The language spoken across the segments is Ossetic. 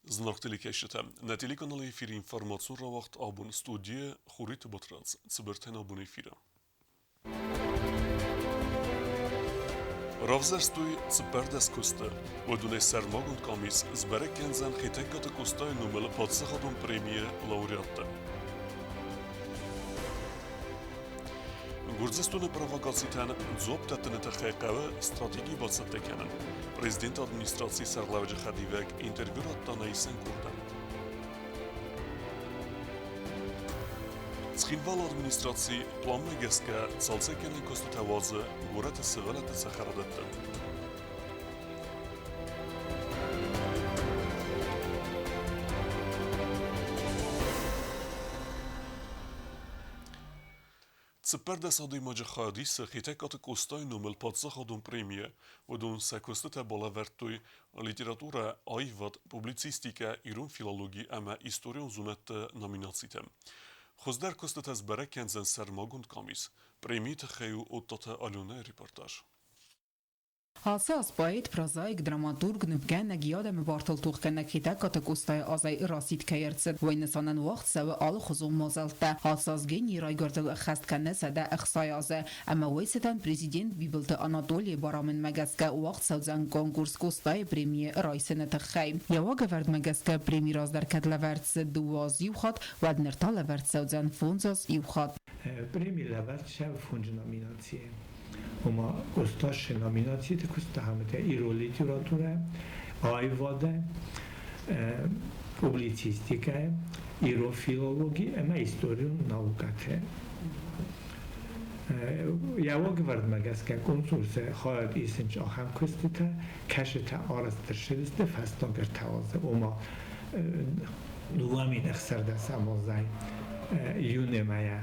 Зынаргъ телекӕсджытӕ, нӕ телеканалы эфиры информацион рауагъд абон студийы Хуриты Батрадз, цыбыртӕн абон эфиры. Равзӕрстой цыппӕрдӕс куысты. Уыдонӕй сӕрмагонд къамис сбӕрӕг кӕндзӕн Хетӕгкаты Къостайы номыл паддзахадон премийы лауреатты. Гуырдзыстоны провокацитӕн дзуапп дӕттыны тыххӕй хъӕуы стратеги бацӕттӕ кӕнын. Президенты администрацийы сӕргълӕууӕджы хӕдивӕг интервью радта Наисӕн Курдӕн. Цхинвалы администраци пъланмӕ гӕсгӕ цалцӕггӕнӕн куыстытӕ уадзы горӕты сывӕллӕтты цӕхӕрадӕтты. Цыппӕрдӕс адӕймаджы хайад исы Хетӕгкаты Къостайы номыл паддзахадон премийӕ. Уыдон сӕ куыстытӕ балӕвӕрдтой литературӕ, аивад, публицистикӕ, ирон филологи ӕмӕ историон зонӕдты номинацитӕм. Хуыздӕр куыстытӕ сбӕрӕг кӕндзӕн сӕрмагонд къамис. Премийы тыххӕй у Оттаты Аленӕйы репортаж. Ацы аз поэт, прозаик, драматург, нывгӕнӕг, йӕ адӕмы бартыл тохгӕнӕг Хетӕгкаты Къостайы азӕй расидт кӕй ӕрцыд, уый нысанӕн уагъд цӕуы алыхуызон мадзӕлттӕ. Ацы аз генийы райгуырдыл ӕххӕст кӕны 160 азы, ӕмӕ уый цытӕн президент Бибылты Анатолийы барамындмӕ гӕсгӕ уагъд цӕудзӕн конкурс Къостайы премийы райсыны тыххӕй. Йӕ уагӕвӕрдмӕ гӕсгӕ преми раздӕр кӕд лӕвӕрд цыд дыууӕ аз иу хатт, уӕд ныр та лӕвӕрд цӕудзӕн фондз аз иу хатт. Преми лӕвӕрд цӕуы фонды номинацийы. Ома Къостайы номинациты куыст ахӕмтӕ ирон литературӕ, аивадӕ, публицистикӕ, ирон филологи ӕмӕ историон наукӕтӕ. Йӕ уагӕвӕрдмӕ гӕсгӕ конкурсы хайад исынц ахӕм куыстытӕ, кӕцытӕ арӕзт ӕрцыдысты фӕстаг ӕртӕ азы, ома 2016 азӕй июны мӕйӕ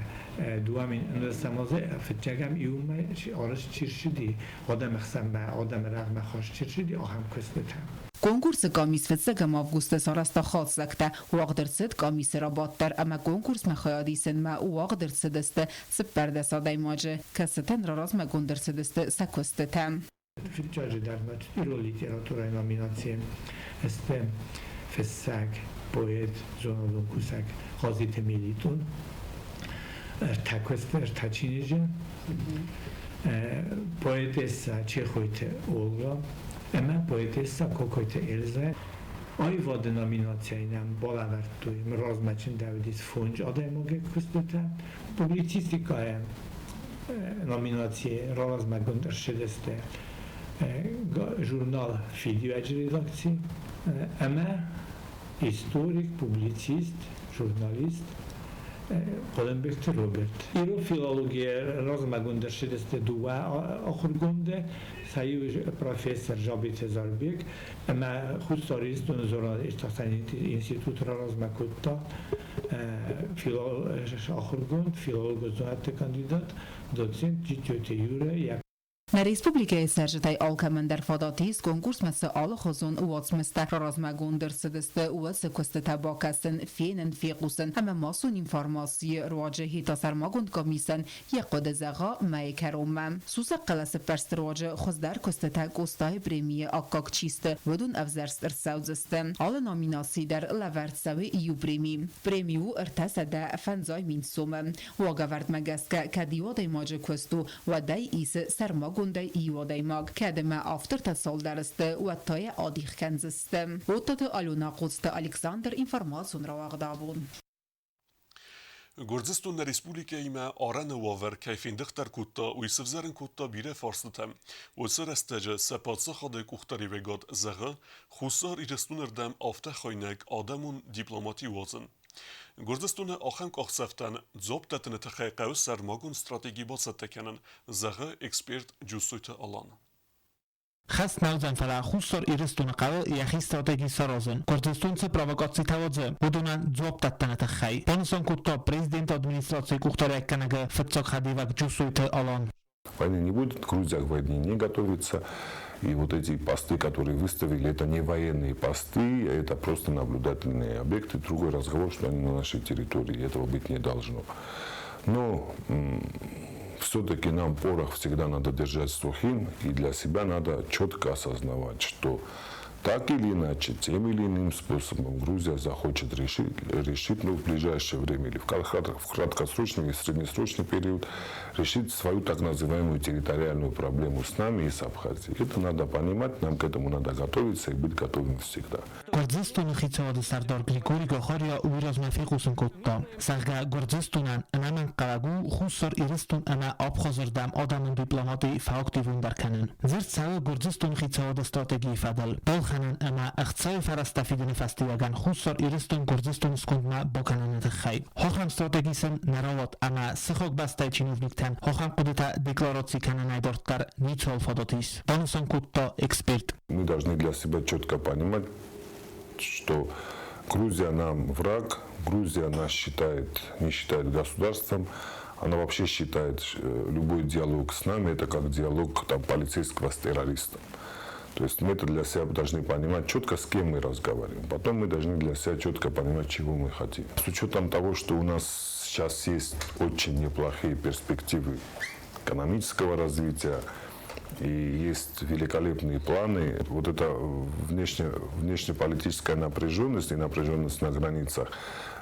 2010 азы фыццӕгӕм июнмӕ арӕзт чи рцыди, адӕмы хсӕнмӕ, адӕмы рӕгъмӕ хаст чи рцыди, ахӕм куыстытӕ. Конкурсы къамис фыццӕгӕм августы сарӕзта хатдзӕгтӕ. Уагъд ӕрцыд къамисы рабадт дӕр ӕмӕ конкурсмӕ хайад исынмӕ уагъд ӕрцыдысты 14 адӕймаджы, кӕцытӕн раразмӕгонд ӕрцыдысты сӕ куыстытӕ. Фыццаджыдӕр ма ирон литературӕйы номинацийы сты фыссӕг, поэт, зонадон кусӕг Хъазиты Мелитон, ӕртӕ куысты, ӕртӕ чиныджы, поэтесса Чехойты Олга ӕмӕ поэтесса Кокойты Эльзӕ. Аивады номинацийӕ нӕм балӕвӕрдтой размӕ чындӕуыдис фондз адӕймаджы куыстытӕ. Публицистикӕйы номинацийы раразмӕгонд ӕрцыдысты журнал «Фидиуӕджы» редакци ӕмӕ историк, публицист, журналист Хъуылымбегты Роберт. Ирон филологийы размӕгонд ӕрцыдысты дыууӕ ахуыргонды, сӕ иу профессор Жабиты Зарбег ӕмӕ Хуссар Ирыстоны зонад-иртасӕн институт раразмӕ кодта ахуыргонд, филологон зонӕдты кандидат, доцент Джиттиоты Юрӕ йӕ Нӕ республикӕйы цӕрджытӕй алкӕмӕн дӕр фадат ис конкурсмӕ цы алыхуызон уацмыстӕ раразмӕгонд ӕрцыдысты, уыцы куыстытӕ бакӕсын, фенын, фехъусын ӕмӕ массон информацийы руаджы хи сӕрмагонд комиссӕн йӕ хъуыды зӕгъа мӕйы кӕронмӕ. Сусӕг хъӕлӕсы ппӕрсты руаджы хуыздӕр куыстытӕ Къостайы премийы аккаг чи сты, уыдон ӕвзӕрст ӕрцӕудзысты. Алы номинацийы дӕр лӕвӕрд цӕуы иу преми. Преми у 350 000 сомы. Уагӕвӕрдмӕ гӕсгӕ, кӕд иу адӕймаджы куыст у, уӕд ӕй исы сӕрмагондӕй иу адӕймаг. Кӕд ӕмӕ автортӕ цалдӕр сты, уӕд та йӕ адих кӕндзысты. Оттаты Алена Хъоцты Александр информацион рауагъд абон. Гуырдзыстон нӕ республикӕимӕ арӕны уавӕр кӕй фендыхдӕр кодта, уый сывзӕрын кодта бирӕ фарстытӕ. Уыцы рӕстӕджы сӕ паддзахады къухдариуӕгад зӕгъы, Хуссар Ирыстоны рдӕм афтӕ хуыйнӕг адӕмон дипломати уадзын. Гуырдзыстоны ахӕм къахдзӕфтӕн дзуапп дӕттыны тыххӕй хъӕуы сӕрмагонд стратеги бацӕттӕ кӕнын, зӕгъы эксперт Джусойты Алан. Хӕст нӕ уыдзӕн, фӕлӕ Хуссар Ирыстоны хъӕуы йӕхи стратеги саразын, Гуырдзыстон цы провокацитӕ уадзы, уыдонӕн дзуапп дӕттыны тыххӕй, банысан кодта президенты администрацийы къухдариуӕггӕнӕгы фыццаг хӕдивӕг Джусойты Алан. Войны не будет, Грузия к войне не готовится. И вот эти посты, которые выставили, это не военные посты, это просто наблюдательные объекты. Другой разговор, что они на нашей территории, этого быть не должно. Но все-таки нам порох всегда надо держать сухим, и для себя надо четко осознавать, что Так или иначе, тем или иным способом Грузия захочет решить, ну, в ближайшее время или в краткосрочный или среднесрочный период, решить свою так называемую территориальную проблему с нами и с Абхазией. Это надо понимать, нам к этому надо готовиться и быть готовым всегда. Гуырдзыстоны хицауады сӕрдар Григорий Гахариа уый размӕ фехъусын кодта, зӕгъгӕ, Гуырдзыстонӕн ӕнӕмӕнгхъӕуӕг у Хуссар Ирыстон ӕмӕ Абхазы рдӕм адӕмон дипломати фӕактивондӕр кӕнын. Дзырд цӕуы Гуырдзыстоны хицауады стратегийы фӕдыл. Балхӕнӕн ӕмӕ ӕхцайы фӕрӕзтӕ фидыны фӕстиуӕгӕн Хуссар Ирыстон Гуырдзыстоны скондмӕ бакӕныны тыххӕй. Ахӕм стратеги сын нӕ рауад ӕмӕ сыхаг бӕстӕйы чиновниктӕн ахӕм хъуыдытӕ деклараци кӕнынӕй дарддӕр ницуал фадат ис, банысан кодта эксперт. Мы должны для себя четко понимать, что Грузия нам враг, Грузия нас считает, не считает государством, она вообще считает любой диалог с нами, это как диалог там, полицейского с террористом. То есть мы это для себя должны понимать четко, с кем мы разговариваем. Потом мы должны для себя четко понимать, чего мы хотим. С учетом того, что у нас сейчас есть очень неплохие перспективы экономического развития, и есть великолепные планы. Вот эта внешнеполитическая напряженность и напряженность на границах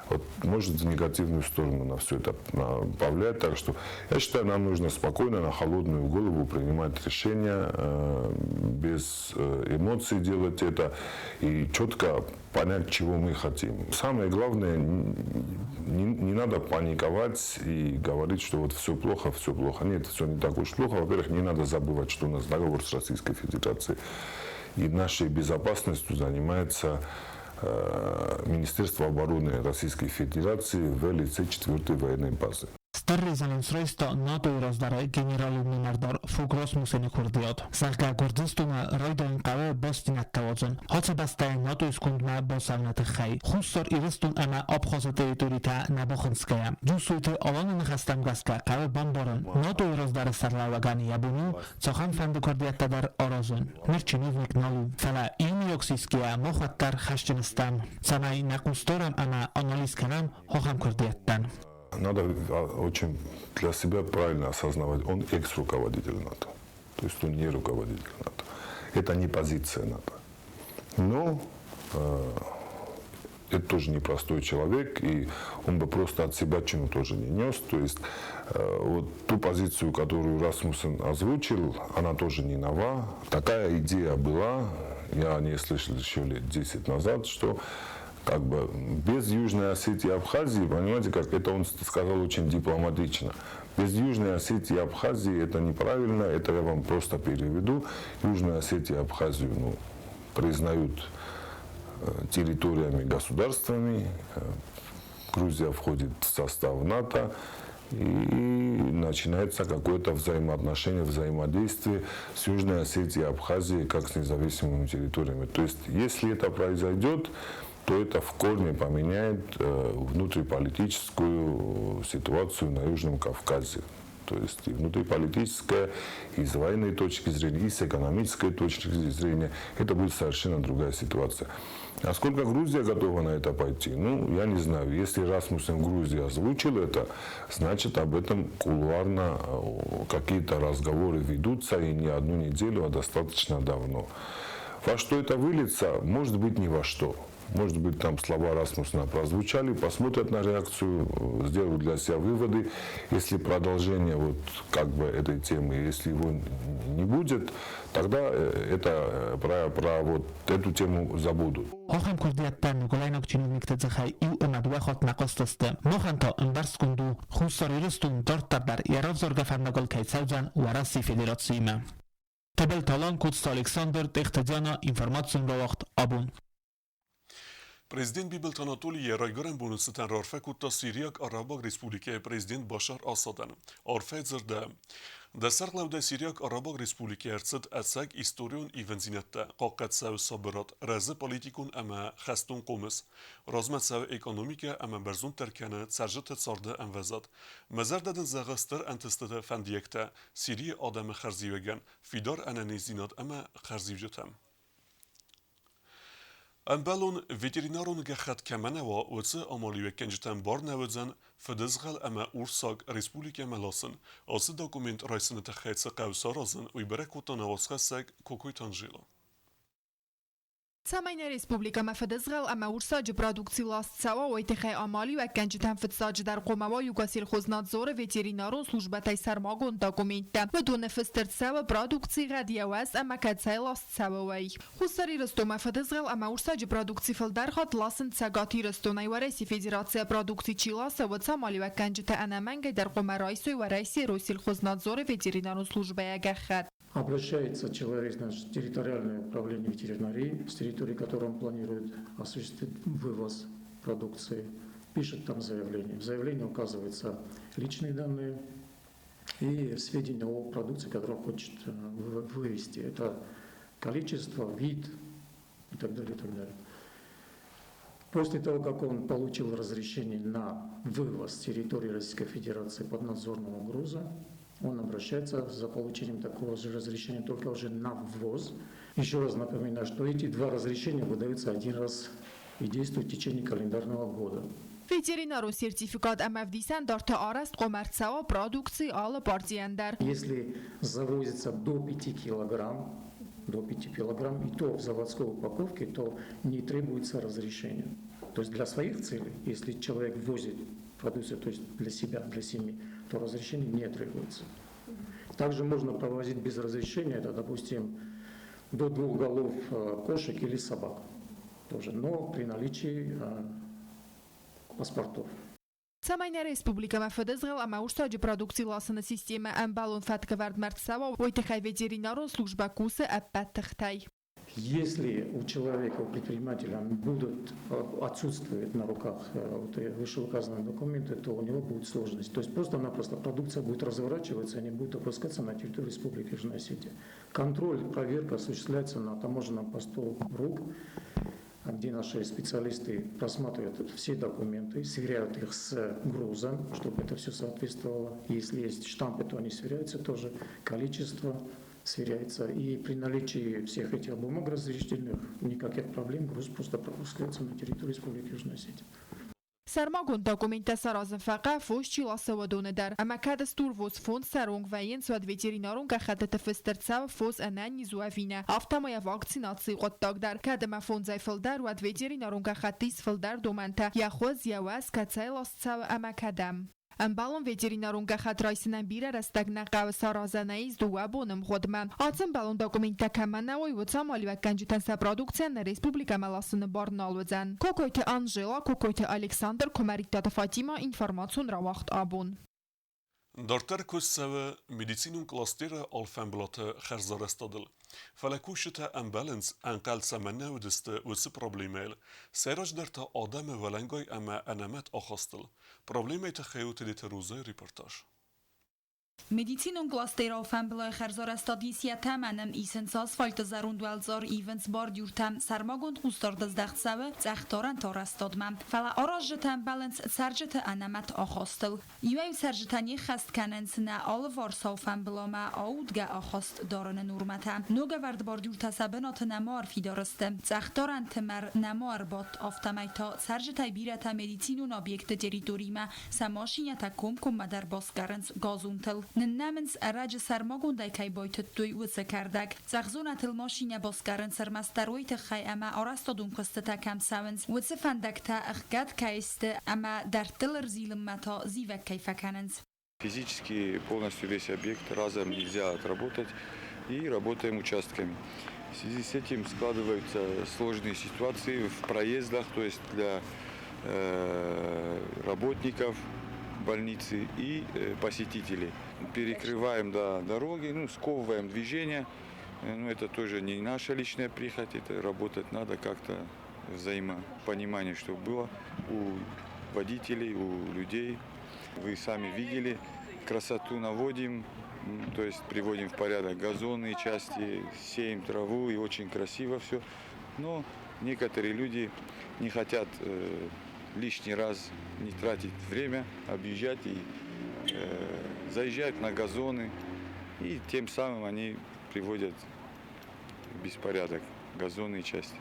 вот, может в негативную сторону на все это повлиять. Так что я считаю, нам нужно спокойно, на холодную голову принимать решения, без эмоций делать это и четко понять, чего мы хотим. Самое главное, не надо паниковать и говорить, что вот все плохо, все плохо. Нет, все не так уж плохо. Во-первых, не надо забывать, что у нас договор с Российской Федерацией. И нашей безопасностью занимается Министерство обороны Российской Федерации в лице 4-й военной базы. Стыр резонанс райста НАТО-йы раздӕры генералон нымӕрдар Фог Расмуссены куырдиат, зӕгъгӕ, Гуырдзыстоны райдайын хъӕуы бастдзинӕдтӕ уадзын ацы бӕстӕйы НАТО-йы скондмӕ бацӕуыны тыххӕй, Хуссар Ирыстон ӕмӕ Абхазы территоритӕ нӕ бахынцгӕйӕ. Джусойты Аланы ныхӕстӕм гӕсгӕ хъӕуы бамбарын, НАТО-йы раздӕры сӕргълӕууӕгӕн йӕ бон у цахӕмфӕнды куырдиӕттӕ дӕр аразын. Ныр чиновник нал у, фӕлӕ иумӕйаг сисгӕйӕ мах уӕддӕр хӕсджын стӕм, цӕмӕй нӕ хъус дарӕм ӕмӕ анализ кӕнӕм ахӕм куырдиӕттӕн. Надо очень для себя правильно осознавать, он экс-руководитель НАТО. То есть он не руководитель НАТО. Это не позиция НАТО. Но это тоже непростой человек, и он бы просто от себя чему тоже не нес. То есть вот ту позицию, которую Расмуссен озвучил, она тоже не нова. Такая идея была, я о ней слышал еще лет 10 назад, что как бы без Южной Осетии и Абхазии, понимаете, как это он сказал очень дипломатично. Без Южной Осетии и Абхазии это неправильно, это я вам просто переведу. Южную Осетию и Абхазию, ну, признают территориями, государствами. Грузия входит в состав НАТО, и начинается какое-то взаимоотношение, взаимодействие с Южной Осетией и Абхазией как с независимыми территориями. То есть, если это произойдет, то это в корне поменяет внутриполитическую ситуацию на Южном Кавказе. То есть и внутриполитическая, и с военной точки зрения, и с экономической точки зрения, это будет совершенно другая ситуация. А сколько Грузия готова на это пойти? Ну, я не знаю. Если Расмуссен в Грузии озвучил это, значит, об этом кулуарно какие-то разговоры ведутся, и не одну неделю, а достаточно давно. Во что это выльется? Может быть, ни во что. Может быть, там слова Расмуссена прозвучали, посмотрят на реакцию, сделают для себя выводы. Если продолжение вот как бы этой темы, если его не будет, тогда это про вот эту тему забудут. Ахӕм куырдиӕттӕ ныгуылӕйнаг чиновникты дзыхӕй иу ӕмӕ дыууӕ хатт нӕ хъуыстысты. Махӕн та ӕмбӕрстгонд у, Хуссар Ирыстон дарддӕр дӕр йӕ равзаргӕ фӕндагыл кӕй цӕудзӕн Уӕрӕсейы Федерациимӕ. Тыбылты Алан, Коцты Александр, Тъехты Диана, информацион рауагъд «Абон». Президент Бибылты Анатолий йӕ райгуырӕн боны цытӕн раарфӕ кодта Сириаг Арабаг Республикӕйы президент Башар Асадӕн. Арфӕ дзырдӕ. Дӕ сӕргълӕудӕй Сириаг Арабаг Республикӕйы ӕрцыд ӕцӕг историон ивындзинӕдтӕ, хъахъхъӕд цӕуы сабырад, рӕзы политикон ӕмӕ хӕстон хъомыс, размӕ цӕуы экономикӕ ӕмӕ бӕрзонддӕр кӕны цӕрджыты царды ӕмвӕзад. Мӕ зӕрдӕ дын зӕгъы стыр ӕнтыстыты фӕндиӕгтӕ Сирийы адӕмы хӕрзиуӕгӕн, фидар ӕнӕниздзинад ӕмӕ хӕрзиуджытӕм. Ӕмбӕлон ветеринарон гӕххӕтт кӕмӕ нӕ уа, уыцы амалиуӕггӕнджытӕн бар нӕ уыдзӕн фыдызгъӕл ӕмӕ урсаг республикӕмӕ ласын. Ацы документ райсыны тыххӕй цы хъӕуы саразын, уый бӕрӕг кодта нӕ уацхӕссӕг Кокойты Анжела. Цӕмӕй нӕ республикӕмӕ фыдызгъӕл ӕмӕ урсаджы продукци ласт цӕуа, уый тыххӕй амалиуӕггӕнджытӕн фыццаджыдӕр хъуамӕ уа Югосельхознадзоры ветеринарон службӕтӕй сӕрмагонд документтӕ. Уыдоны фыст ӕрцӕуы продукцийы гъӕд, йӕ уӕз ӕмӕ кӕцӕй ласт цӕуы, уый. Хуссар Ирыстонмӕ фыдызгъӕл ӕмӕ урсаджы продукци фылдӕр хатт ласынц Цӕгат Ирыстонӕй. Уӕрӕсейы Федерацийӕ продукци чи ласа, уыцы амалиуӕггӕнджытӕ ӕнӕмӕнгӕй дӕр хъуамӕ райсой Уӕрӕсейы Россельхознадзоры ветеринарон службӕйӕ гӕххӕтт. Обращается человек в территориальное управление ветеринарии, с территории которой он планирует осуществить вывоз продукции, пишет там заявление. В заявлении указываются личные данные и сведения о продукции, которую он хочет вывести. Это количество, вид и так далее, и так далее. После того, как он получил разрешение на вывоз с территории Российской Федерации поднадзорного груза, он обращается за получением такого же разрешения только уже на ввоз. Еще раз напоминаю, что эти два разрешения выдаются один раз и действуют в течение календарного года. Ветеринарон сертификат ӕмӕ ӕвдисӕндартӕ арӕзт хъуамӕ ӕрцӕуа продукцийы алы партийӕн дӕр. Если завозится до 5 килограмм, до 5 килограмм, и то в заводской упаковке, то не требуется разрешение. То есть для своих целей, если человек возит продукцию, то есть для себя, для семьи, то разрешение не требуется. Также можно провозить без разрешения, это, допустим, до 2 голов кошек или собак тоже, но при наличии паспортов. Цӕмӕй нӕ республикӕмӕ фыдызгъӕл ӕмӕ урсаджы продукци ласыны системӕ ӕмбӕлон фӕткӕвӕрдмӕ ӕрцӕуа, уый тыххӕй ветеринарон службӕ кусы ӕппӕт тыхтӕй. Если у человека, у предпринимателя будут отсутствовать на руках вот вышеуказанные документы, то у него будет сложность. То есть просто-напросто продукция будет разворачиваться, и не будет допускаться на территории Республики Южная Осетия. Контроль, проверка осуществляется на таможенном посту РУК, где наши специалисты просматривают все документы, сверяют их с грузом, чтобы это все соответствовало. Если есть штампы, то они сверяются тоже, количество сверяется. И при наличии всех этих бумаг разрешительных никаких проблем, груз просто пропускается на территорию Республики Южная Осетия. Сӕрмагонд документтӕ саразын фӕхъӕуы фос чи ласы, уыдоны дӕр. Ӕмӕ кӕд стурвос фондз сӕронг вӕййынц, уӕд ветеринарон гӕххӕттыты фыст ӕрцӕуы фос ӕнӕниз у ӕви нӕ. Афтӕ ма йӕ вакцинацийы хъуыддаг дӕр. Кӕд ӕмӕ фондзӕй фылдӕр, уӕд ветеринарон гӕххӕтты ис фылдӕр домӕнтӕ, йӕ хуыз, йӕ уӕз, кӕцӕй ласт цӕуы ӕмӕ кӕдӕм. Ӕмбӕлон ветеринарон гӕххӕтт райсынӕн бирӕ рӕстӕг нӕ хъӕуы, саразӕн ӕй ис 2 боны мгъуыдмӕ. Ацы ӕмбӕлон документтӕ кӕмӕ нӕ уой, уыцы амалиуӕггӕнджытӕн сӕ продукцийӕн нӕ республикӕмӕ ласыны бар нал уыдзӕн. Кокойты Анжела, Кокойты Александр, Куымӕридтаты Фатима, информацион рауагъд абон. Дарддӕр куыст цӕуы медицинон кластеры алфӕмблаты хӕрзарӕзтадыл. Фӕлӕ кусджытӕ ӕмбӕлынц, ӕнхъӕл цӕмӕн нӕ уыдысты, уыцы проблемӕйыл. Сӕйраджыдӕр та адӕмы уӕлӕнгай ӕмӕ ӕнӕмӕт ахастыл. Проблемӕйы тыххӕй у Тедеты Розайы репортаж. Медицинон кластер алфӕмбылай хӕрзарӕзтад ис йӕ тӕмӕны, исынц асфальты зӕронд уӕлцъар, ивынц бордюртӕ, сӕрмагонд хъусдард здӕхт цӕуы цъӕхдарӕнты арӕзтадмӕ. Фӕлӕ аразджытӕ ӕмбӕлынц цӕрджыты ӕнӕмӕт ахастыл. Иуӕй-иу цӕрджытӕ не ххӕст кӕнынц нӕ алыварс алфӕмбыламӕ аудгӕ ахаст дарыны нормӕтӕ. Ногӕвӕрд бордюртӕ сӕ бынаты нӕма ӕрфидар сты. Цъӕхдарӕнты мӕр нӕма ӕрбадт, афтӕмӕй та цӕрджытӕй бирӕтӕ медицинон объекты территоримӕ сӕ машинӕтӕ комкоммӕ дӕр басгарынц газонтыл. Ныннӕмынц ӕрӕджы сӕрмагондӕй кӕй байтыдтой, уыцы кӕрдӕг. Цъӕх зонӕтыл машинӕ басгарынц ӕрмӕстдӕр уый тыххӕй, ӕмӕ арӕзтадон куыстытӕ кӕм цӕуынц, уыцы фӕндӕгтӕ ӕхгӕд кӕй сты ӕмӕ дӕрдтыл ӕрзилынмӕ та зивӕг кӕй фӕкӕнынц. Физически полностью весь объект разом нельзя отработать и работаем участками. В связи с этим складываются сложные ситуации в проездах, то есть для работников больницы и посетителей. Перекрываем, да, дороги, сковываем движение. Это тоже не наша личная прихоть, это работать надо как-то взаимопонимание, чтобы было у водителей, у людей. Вы сами видели, красоту наводим, то есть приводим в порядок газонные части, сеем траву и очень красиво все. Но некоторые люди не хотят лишний раз не тратить время, объезжать и заезжают на газоны, и тем самым они приводят в беспорядок газонные части.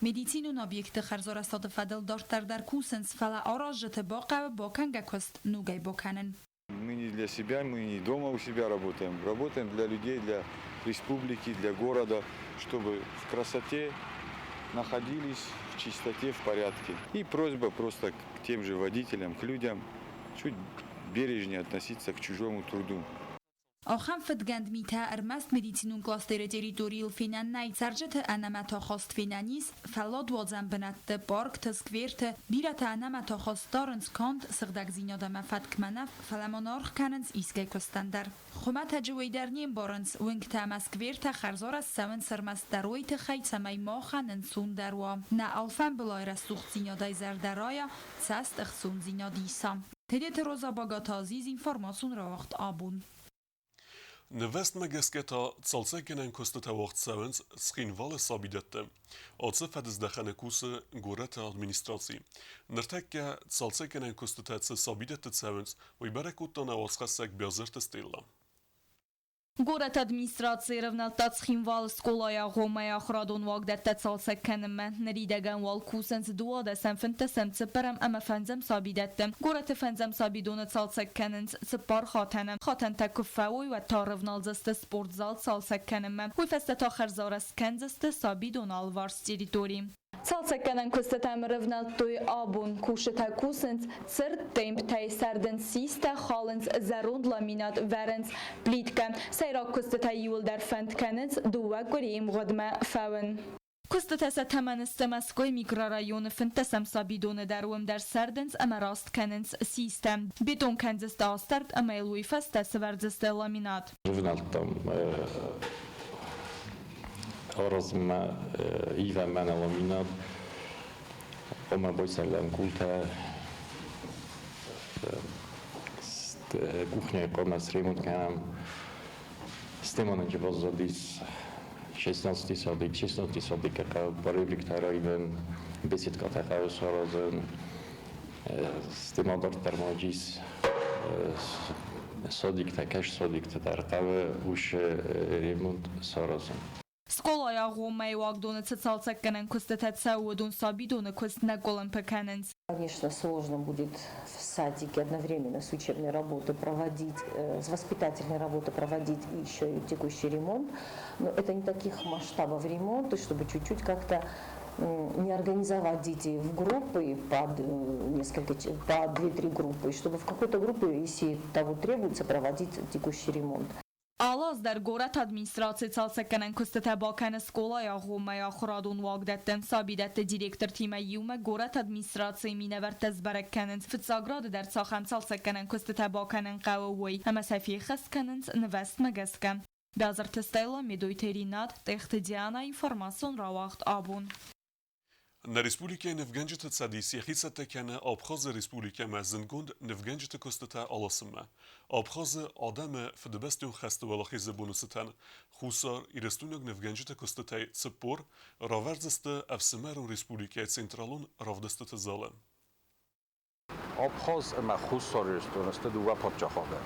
Медицинон объекты хӕрзарӕзтады фӕдыл дарддӕр дӕр кусынц, фӕлӕ аразджыты бахъӕуы бакӕнгӕ куыст ногӕй бакӕнын. Мы не для себя, мы не дома у себя работаем. Работаем для людей, для республики, для города, чтобы в красоте находились в чистоте, в порядке. И просьба просто к тем же водителям, к людям чуть бережнее относиться к чужому труду. Ахӕм фыдгӕнд митӕ ӕрмӕст медицинон кластеры территорийыл фенӕн нӕй, цӕрджыты ӕнӕмӕтахаст фенӕн ис фӕлладуадзӕн бынӕтты, паркты, скверты. Бирӕтӕ ӕнӕмӕтахаст дарынц канд сыгъдӕгдзинад ӕмӕ фӕткмӕ нӕ, фӕлӕ ма нӕ аргъ кӕнынц искӕй куыстӕн дӕр. Хуымӕтӕджы уый дӕр не мбарынц, уынгтӕ ӕмӕ сквертӕ хӕрзарӕзт цӕуынц ӕрмӕстдӕр уый тыххӕй, цӕмӕй махӕн ӕнцондӕр уа. Нӕ алфӕмбылай рӕсугъддзинадӕй зӕрдӕ райа, цӕст ӕхцондзинад иса. Тедеты Роза Багаты Азиз, информацион рауагъд Абон. Нывӕзтмӕ гӕсгӕ та цалцӕггӕнӕн куыстытӕ уагъд цӕуынц Цхинвалы сабидӕтты. Ацы фӕдыздӕхӕны кусы горӕты администраци. Ныртӕккӕ цалцӕггӕнӕн куыстытӕ цы сабидӕтты цӕуынц, уый бӕрӕг кодта нӕ уацхӕссӕг Биазырты Стелла. Горӕты администрацийы рӕвнӕлдта Цхинвалы скъолайы агъоммӕйы ахуырадон уагдӕттӕ цалцӕг кӕнынмӕ. Ныридӕгӕн уал кусынц 12-ӕм, 15-ӕм, цыппӕрӕм ӕмӕ фӕндзӕм сабидӕтты. Горӕты фӕндзӕм сабидоны цалцӕг кӕнынц цыппар хатӕны. Хатӕнтӕ куы фӕуой, уӕд та рывналдзысты спортзал цалцӕг кӕнынмӕ. Уый фӕстӕ та хӕрзарӕзт кӕндзысты сабидоны алыварс территори. Цалцӕггӕнӕн куыстытӕм ӕрӕвнӕлдтой абон. Кусджытӕ кусынц цырд темптӕй, сӕрдынц систӕ, халынц зӕронд ламинат, вӕрынц плиткӕ. Сӕйраг куыстытӕ иуылдӕр фӕнд кӕнынц дыууӕ къуырийы мгъуыдмӕ фӕуын. Куыстытӕ сӕ тӕмӕны сты Мӕскуыйы микрорайоны 15-ӕм сабидоны дӕр, уым дӕр сӕрдынц ӕмӕ раст кӕнынц систӕ. Бетон кӕндзысты астӕрд ӕмӕ йыл уый фӕстӕ сӕвӕрдзысты ламинат. Рывнӕлдтам аразынмӕ ивӕм мӕнӕ ламинат, ома бойцӕрлӕм къултӕ, кухняйы хъуамӕ сремонт кӕнӕм. Стемонӕджы баззадис 16 садик, 16 садикы хъӕуы поребриктӕ раивын, беседкӕтӕ хъӕуы саразын. Стема дарддӕр ма ис садиктӕ, кӕс садиктӕ дӕр хъӕуы уыцы ремонт саразын. Скъолайы агъоммӕйы уагдоны цы цалцӕггӕнӕн куыстытӕ цӕуы, уыдон сабидоны куыст нӕ къуылымпы кӕнынц. Конечно, сложно будет в садике одновременно с учебной работой проводить, с воспитательной работой проводить и еще и текущий ремонт. Но это не таких масштабов ремонта, чтобы чуть-чуть как-то не организовать детей в группы по несколько, по 2-3 группы, чтобы в какой-то группе, если того требуется, проводить текущий ремонт. Алы аз дӕр горӕты администрацийы цалцӕггӕнӕн куыстытӕ бакӕны скъолайы агъоммӕйы ахуырадон уагдӕтты. Сабидӕтты директортимӕ иумӕ горӕты администрацийы минӕвӕрттӕ сбӕрӕг кӕнынц, фыццаг рады дӕр цахӕм цалцӕггӕнӕн куыстытӕ бакӕнын хъӕуы, уый, ӕмӕ сӕ феххӕст кӕнынц нывӕзтмӕ гӕсгӕ. Бязырты Стелла, Медойты Ринат, Тъехты Диана, информацион рауагъд Абон. Нӕ республикӕйы нывгӕнджыты цӕдис йӕхи цӕттӕ кӕны Абхазы республикӕмӕ зындгонд нывгӕнджыты куыстытӕ аласынмӕ. Абхазы адӕмы Фыдыбӕстӕйон хӕсты уӕлахизы боны цытӕн Хуссар Ирыстойнаг нывгӕнджыты куыстытӕй 40 равӕрдзысты ӕфсымӕрон республикӕйы централон равдыстыты залы. Абхаз ӕмӕ Хуссар Ирыстон сты дыууӕ паддзахады.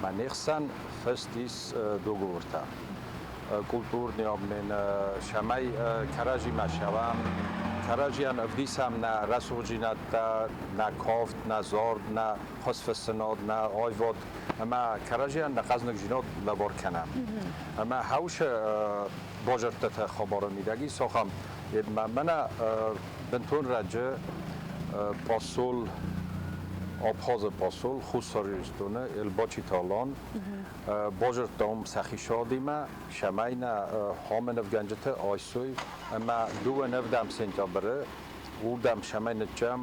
Мӕ не хсӕн фыст ис договортӕ. Культурный обмен, цӕмӕй кӕрӕдзимӕ цӕуӕм, кӕрӕдзийӕн ӕвдисӕм нӕ рӕсугъддзинӕдтӕ, нӕ кафт, нӕ зард, нӕ хуызфыссынад, нӕ аивад ӕмӕ кӕрӕдзийӕн нӕ хъӕзныгдзинад лӕвар кӕнӕм. Ӕмӕ хаусы базӕрдтӕ хабары мидӕг ис ахӕм, мӕнӕ бынтон раджы посол, Абхазы посол Хуссар Ирыстоны Элбачиты Алан базырдта уым сӕхи садимӕ, цӕмӕй нӕ хамы нывгӕнджыты айсой ӕмӕ дыууӕ нӕвдӕм сентябры уырдӕм цӕмӕй ныццӕм,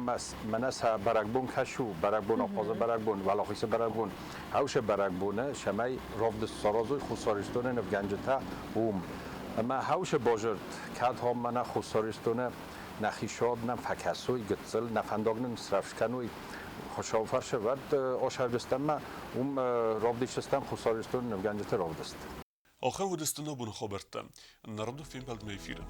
мӕнӕ сӕ бӕрӕгбон кӕс у, бӕрӕгбон, Абхазы бӕрӕгбон, Уӕлахизы бӕрӕгбон, хаусы бӕрӕгбоны, цӕмӕй равдыст саразой Хуссар Ирыстоны нывгӕнджытӕ уым. Ӕмӕ хаусы базырд кӕд хам мӕнӕ Хуссар Ирыстоны нӕхи сод нӕм фӕкӕсой гыццыл, нӕ фӕндаг нын срӕвдз кӕной. Хуыцауы фӕрцы уӕд осӕрдыстӕм уым равдисдзыстӕм Хуссар Ирыстоны нывгӕнджыты равдыст. Ахӕм уыдысты нӕ боны хабӕрттӕ. Народы фембӕлдмӕ эфиры.